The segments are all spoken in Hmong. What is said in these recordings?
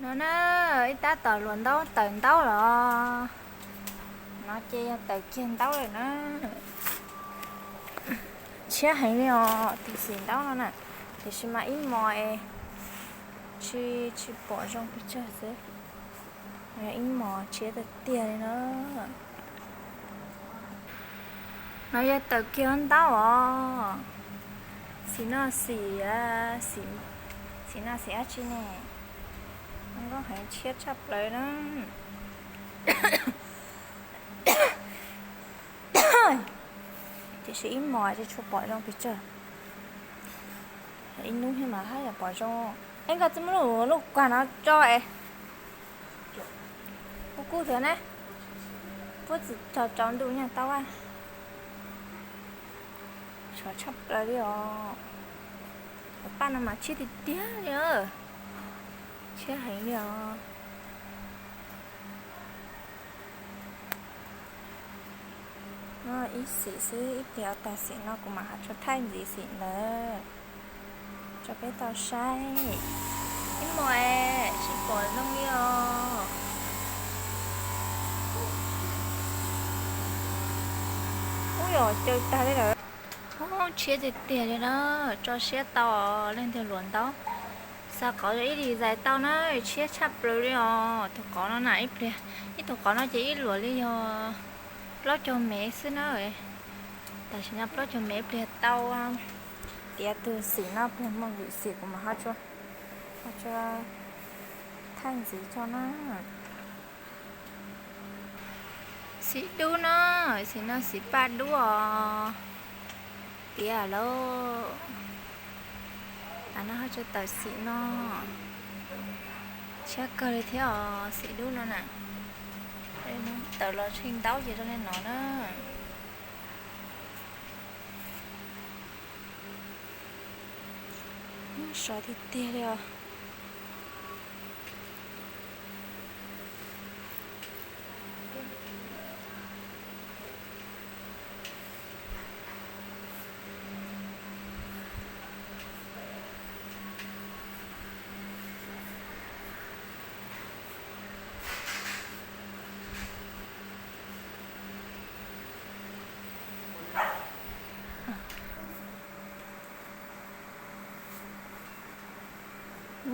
No na, ib tab tom luam ntaub tawm ntaub los. No ces yog tawm kiag ntaub lawm na. Tshiab heev li os, tus xim ntaub no na. Tiam sis mas ib hmos es tsis, tsis pom zoo pes tsawg xwb. Ib hmos tshiab tiag tiag li na. No yog tawm kiag ntaub os. Xim no xim, xim no xim dab tsi ne? Nkauj heev, tshiab tshaj plaws na. Tiam sis ib hmos tsis tshua pom zoo pes tsawg. Ib hnub thiab mas haj yam pom zoo. Es koj txawj muab lub, lub kuag no tso es. Kuv kub thiab ne. Puab txwm tso tsaus ntuj nyaj tau a. Sov tshaj plaws li os. Cov paj no mas tshiab tiag tiag li. Tshiab heev li os. No ib xim xwb, ib pliag tag xim no kuv mam ho tso thaij ntxiv xim ntawd rau peb tau saib. Ib hmos es tsis pom zoo li os. Ub, yog caw tag li lawm. Ub, tshiab tiag tiag li na. Tso siab tau, leej twg luam ntaub xav qhov ib lim zais tau na, tshiab tshaj plaws li os. Tus qhov no na, ib pliag, ib tug qhov no ces ib luam li yog plaub caug mev xwb na. Tam sim no plaub caug mev, ib pliag tau tiav tus xim no, pliag muaj vim xim kuv mam ho tso, ho tso thaij ntxiv tso na. Xim dub no, xim no xim paj dub os. Tiav lauj. Tam no ho tso tawm xim no. Tshiab kawg li thiab os, xim dub no na. Tawm los tsheej ntaub ces zoo li no na. Sov tiag tiag li os.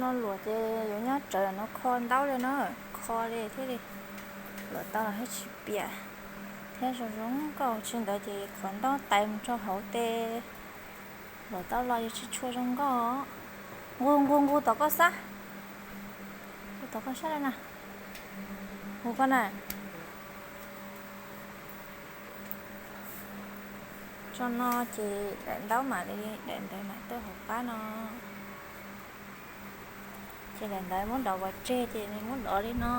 No luam ces yuav nyob rawv no kho ntaub li na, kho li thiaj li luam tau los thiaj tsis piam thiab zoo zoo nkauj. Tsis ntawd ces qhov ntaub tais mus rau hauv tej luam tau los yuav tsis tshua zoo nkauj. Nqus nqus nqus tom koj sab, nqus tom koj sab na, nqus koj na. Tso no ces daim ntaub mam li, daim ntawd mam tuaj hauv qab no. Ces daim ntawd muab dov pov tseg ces nws muab dov li no.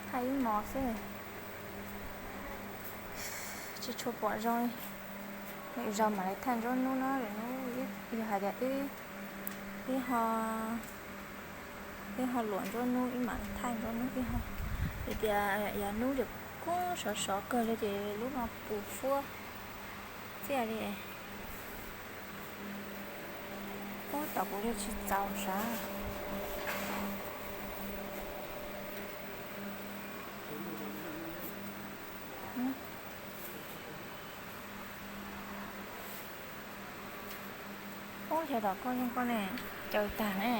Thaij ib hmos xwb, tsis tshua pom zoo. Lwm zaus mam li thaij nruab hnub na, lwm hnub yog hais tias wb, wb ho luam nruab hnub wb mam li thaij nruab hnub wb ho. Vim tias yav hnub ces kub sov sov kawg li ces lub no pus fuab txiaj li. Ub, tom kuv li tsis txaus sav. Ub, yog tom koj zoo koj ne, caw tag ne.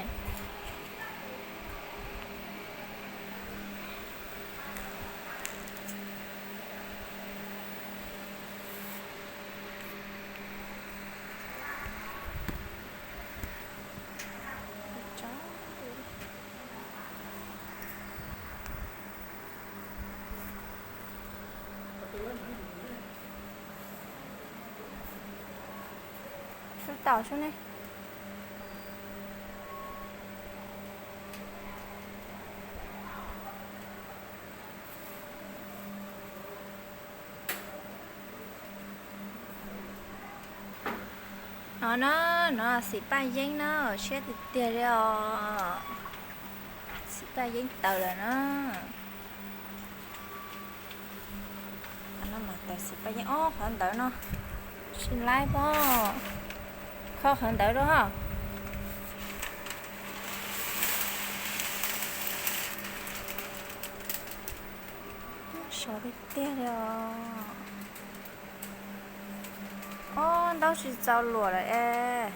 Sub tau sub ne. No na, no xim paj yeeb na, siab tiag tiag li os. Xim paj yeeb tawm lawm na. No mas Tam sim paj yeeb ob qhov ntawd no, tsis laib pob, kho qhov ntawd rau. Sov tiag tiag li os. Ob, ntaub tsis txaus luam lawm es.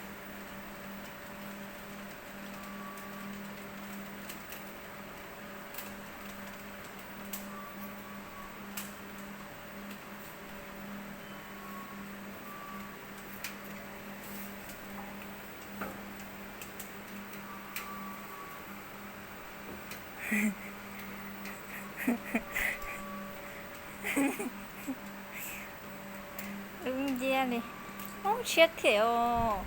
Dub nciab li. Ub, tshiab thiab os.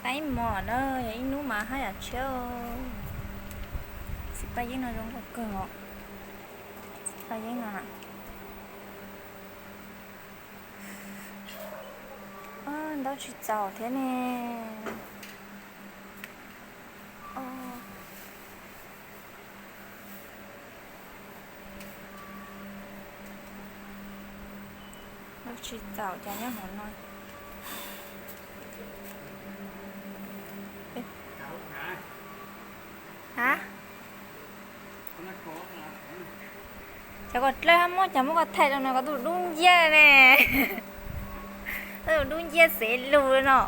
Tab ib hmos na, yog ib hnub mas haj yam tshiab. Txiv paj yeeb no zoo nkauj kawg os. Txiv paj yeeb no na. Ntaub tsis txaus thiab ne. Ntaub tsis txaus cas nyob hauv no. Ha? Cov kom dlawb hab muab, cov muab koj thaij rau no koj tus dub nciab ne. Tus dub nciab xev lug no.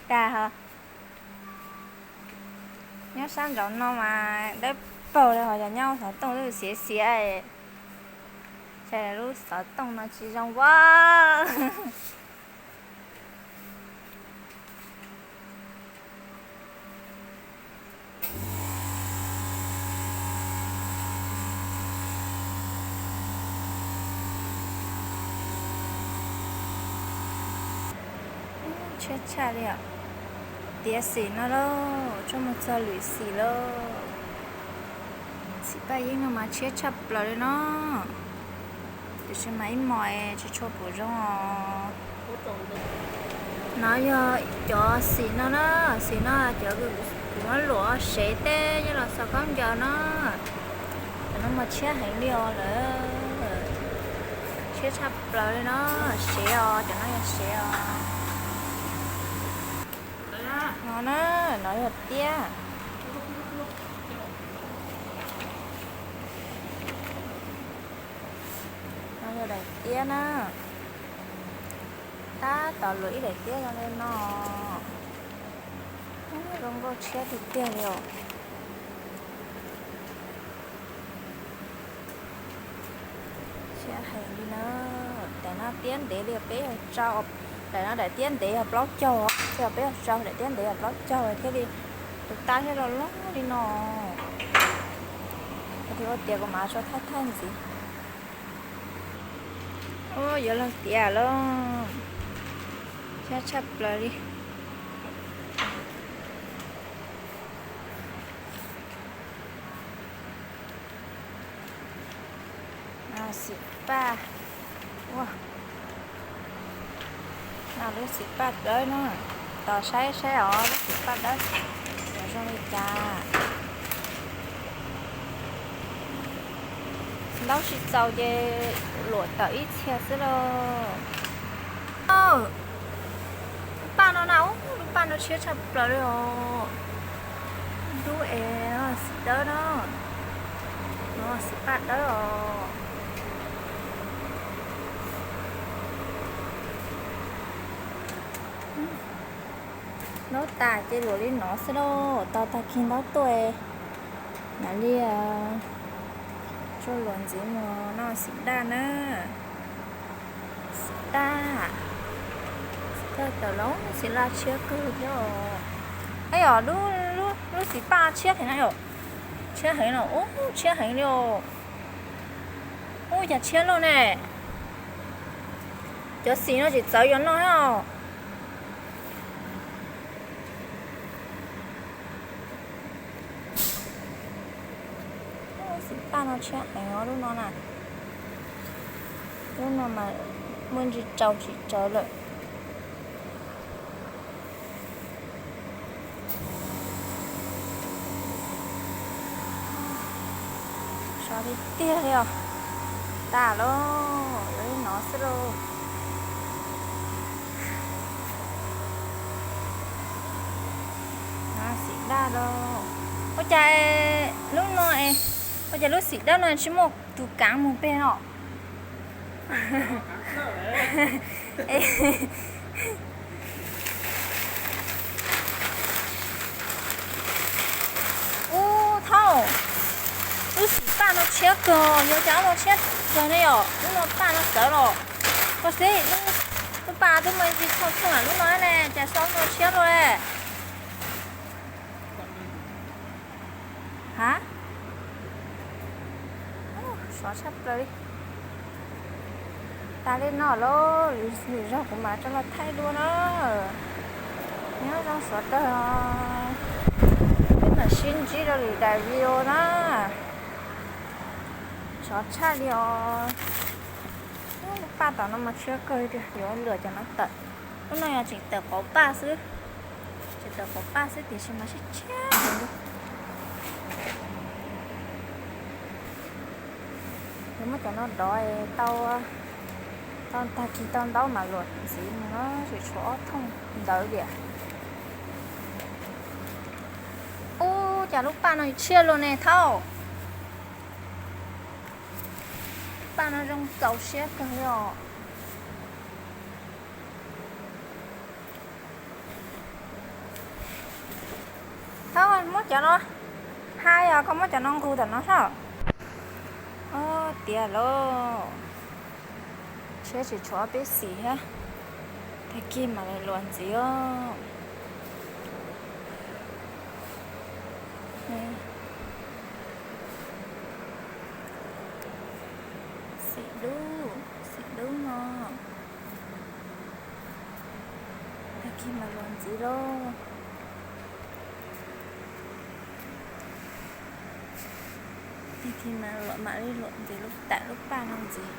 Tag ho. Nyob sab nraud no mas dawb paug li, ho yog nyob xov tooj twb xiav xiav. Ces lub xov tooj no tsis zoo ua. Tshiab tshaj li os. Tiav xim no lauj, tsuas mus txog lwm xim lauj. Xim paj yeeb no mas tshiab tshaj plaws li no. Tiam sis mas ib hmos tsis tshua pum zoo os. No yog cov xim no na, xim no cov kuv muab luam sev teb nyob los xaus khaub ncaws no. Cov no mas tshiab heev li os lawm. Tshiab tshaj plaws li no, sev os, cov no yog sev os. No na, no yog tiab. No yog daim tiab na. Tab tom luam ib daim tiab zoo li no. Zoo nkauj tshiab tiag tiag li os. Tshiab heev li na. Daim no tiab ntev li peb caug, daim no daim tiab ntev yog plaub caug, peb caug, daim tiab ntev yog plaub caug thiaj li tus tab thiaj loj loj li no. Kuv ua tiav kuv mam tso thaij thaij ntxiv. Yuav luag tiav lawm, tshiab tshaj plaws li. Xim paj, ua, no lub xim paj dawb no, tos saib saib os lub xim paj dawb no zoo li cas. Ntaub tsis txaus ces luam tawm ib txhia xwb lauj. Lub paj no na, lub paj no tshiab tshaj plaws li os. Dub es xim dawb no, no xim paj dawb os. Ntaub tas ces luam li no xwb lauj, tos tag kis ntaub tuaj mam li tso luam ntxiv mus noj xim daj na. Xim daj, xim daj tawm los xim laj tshiab kawg thiab os. Ab yom, lub xim paj tshiab heev na yom. Tshiab heev no, ub tshiab heev li os. Ub cas tshiab loj ne. Cov xim no tseem txawv yuav noj thiab os. Xim paj no tshiab heev os lub no na. Lub no mas muaj ntsis tsau tsis tsawv lawm. Sov tiag tiag li os. daj lauj, lub no xwb lauj. Xim daj lauj. Ua cas lub no, ua cas lub xim daj no tsis muaj tus kaav mus peg no? Ub thaub, lub xim paj no tshiab kawg, yog cas lub no tshiab kawg ne yom, lub no paj no txawv los. Koj xib, lub paj twb muaj ib txhia thooj thooj lub no ne, cas xyov lub no tshiab luaj. Ha, sov tshaj plaws li. Tas li no lauj, lwm zaug kuv mam rov los thaij dua na. Nyob zoo sawv daws, peb mam sib ntsib rau lwm daim video na. Sov tshaj li os. Lub paj tom no mas tshiab kawg li tiag, yuav luam cov no tawm. Lub no yog tseem tawm qauv paj xwb, tseem tawm qauv paj xwb tiam sis mas tshiab tshiab heev li. Yuav muab cov no dov tau, tau tag kis tau ntaub mas luam ntxiv mus na, tseem tshuav ob thooj ntawd tiag. Ub, cas lub paj no tshiab luaj ne thaub. Paj no zoo txaus siab kawg li os. Thaub, muab cov no, hais os, koj muab cov no nqus tom no soj. Ub, tiag lauj. Tshiab tseem tshuav ob peb xim thiab, tag kis mam li luam ntxiv os. Xim dub, xim dub no. Tag kis mam luam ntxiv lauj. Tag kis mam li luam ntxiv lub, tawm lub paj no ntxiv.